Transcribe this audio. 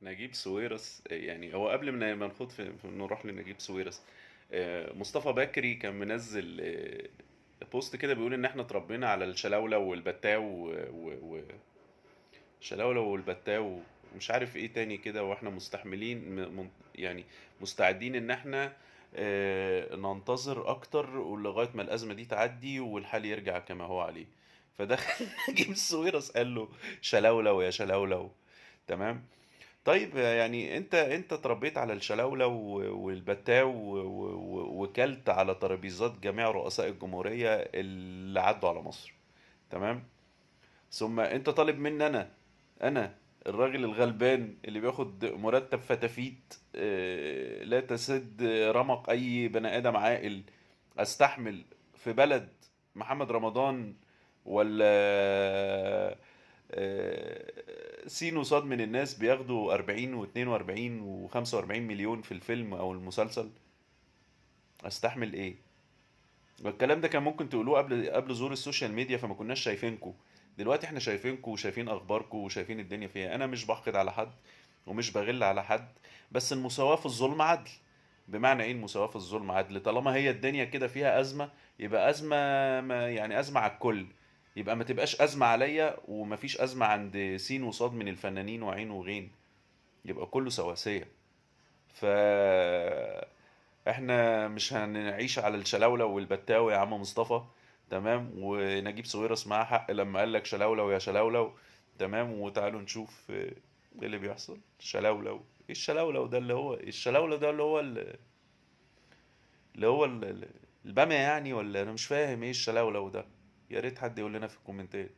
نجيب ساويرس، يعني هو قبل ما نخوض في نروح لنجيب ساويرس. مصطفى بكري كان منزل post كده بيقول ان احنا اتربينا على الشلاولة والبتاو شلاولة والبتاو ومش عارف ايه تاني كده، واحنا مستحملين يعني مستعدين ان احنا ننتظر اكتر ولغاية ما الازمة دي تعدي والحال يرجع كما هو عليه. فدخل نجيب ساويرس قال له شلاولة ويا شلاولة. تمام. طيب يعني انت اتربيت على الشلاولة والبتاو وكلت على ترابيزات جميع رؤساء الجمهورية اللي عدوا على مصر. تمام. ثم انت طالب مني انا الراجل الغلبان اللي بياخد مرتب فتافيت، لا تسد رمق اي بني ادم عاقل، استحمل في بلد محمد رمضان ولا سين وصاد من الناس بياخدوا 40 و42 و45 مليون في الفيلم او المسلسل؟ استحمل ايه؟ والكلام ده كان ممكن تقولوه قبل ظهور ال social media، فما كناش شايفينكم. دلوقتي احنا شايفينكم وشايفين اخباركم وشايفين الدنيا فيها. انا مش بحقد على حد ومش بغل على حد، بس المساواة في الظلم عدل. بمعنى ايه المساواة في الظلم عدل؟ طالما هي الدنيا كده فيها ازمة، يبقى ازمة، ما يعني ازمة على الكل، يبقى ما تبقاش ازمة عليا ومفيش ازمة عند سين وصاد من الفنانين وعين وغين، يبقى كله سواسية. ف احنا مش هنعيش على الشلاولة والبتاوي يا عم مصطفى. تمام. ونجيب ساويرس معاه حق لما قال لك شلاولة ويا شلاولة. تمام. وتعالوا نشوف ايه اللي بيحصل. شلاولة، ايه الشلاولة ده؟ اللي هو الشلاولة ده اللي هو اللي هو البامية يعني، ولا انا مش فاهم ايه الشلاولة ده؟ يا ريت حد يقول لنا في الكومنتات.